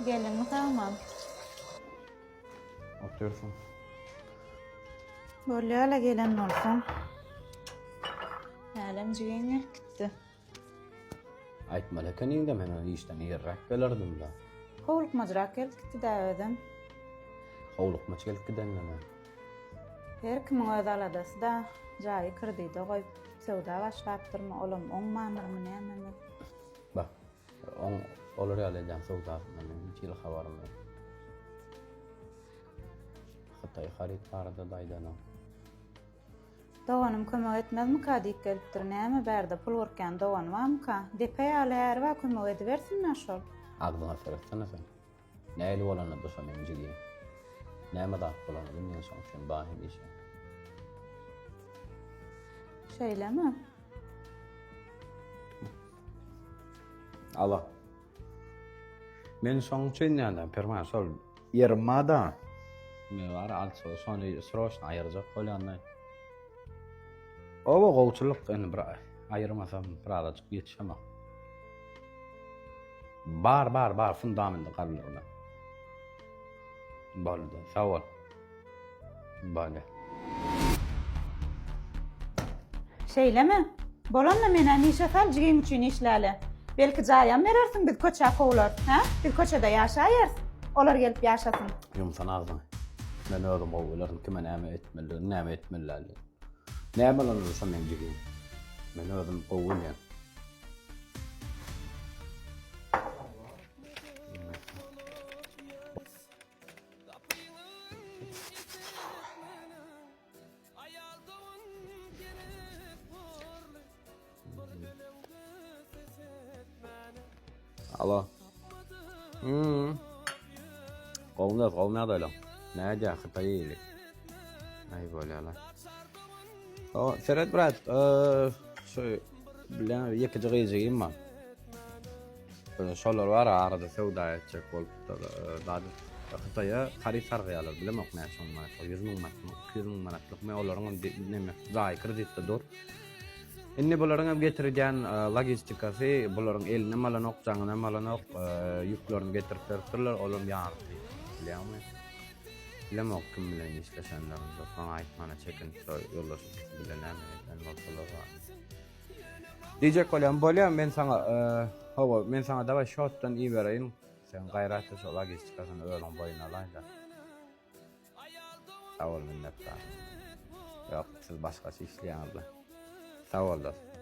Geldiňmi sagman? Otyrsyň. Bolýa-la gelen bolsaň. Hälem jigiň gelip gitdi. Aýtmaly ekeniň-dä men ony işden irräk gelerdim-dä. Howlukmajrak gelip gitdi-dä özem. Howlukmaç gelip gidenine näme? Her kimiň öz aladasy-da, jaýy kredide goýup, söwda başlapdyrmy, olam oňmandyrmy, nämemi? Bak, oň olar ýaly edýän söwdasyndan meniň hiç hili habarym ýok. Hytaý haryt barada-da aýdanok. Doganym kömek etmezmika diýip gelipdir, näme bärde pul gyrkýan dogany barmyka? Depe ýaly äri bar kömek edibersin-dä şol. Agzyňa seretsene sen. Nähili bolanda-da şo meň jigim. Näme zat bolanda-da men şoň üçin bar hemişe. Şeýlemi? Alo. Men şoň üçin ýa-da Perman şol ýerim bar-da. Men bar alçy şony sroçno aýyrjak bolýan-da. Oba gowçulyk indi bir aýyrmasam birazajyk ýetişemok. Bar bar bar fundamenti galdyrma. Boldy. Sag bol. Bolýa. Şeýlemi? Bolanda menä nişe sal jigiň üçin işläli. Belki jaýam berersiň biz köçä kowularys, hä? Biz köçede ýaşaýarys. Olar gelip ýaşasyn. Ýumsana agzyňy. Men özüm gowy bilerin kime näme etmelidigini, näme etmeli däldigini. Näme bolanda şo meň jigim. Men özüm gowy bilýän. Alo. Hmm. Gowy dost, gowy ýagdaýlaň. Nädýä Hytaý ili? Aý bolýala. O, seret brat, şu bilen ýekeje gyzjygym bar. Şolar bar arada söwda etjek bolupdyr. Zat Hytaýa haryt sargaýarlar, bilemok näçe müň manat, 100 müň manatmy, 200 müň manatlykmy, olaryň hem neme, jaýy kreditde dur. Indi bularyň hem getiridýän logistikasy bularyň elinem alanok, jaňynam alanok, ýüklerini getirip beripdirler, olam ýarysy, bilýäňmi? Bilemok kim bilen işleşenlerini, maňa aýtmana çekinip şo ýoldaş ikisi bilen näme eden bolsalar bar. Diýjek bolýan, bolýa men saňa hawa, men saňa dawaý şotdan ibereýin. Sen gaýrat et şo logistikasyny özüň boýun alaýda. Sag bol minnetdar. Ýok, siz başgaça işleýäňizle. Sag bol dost.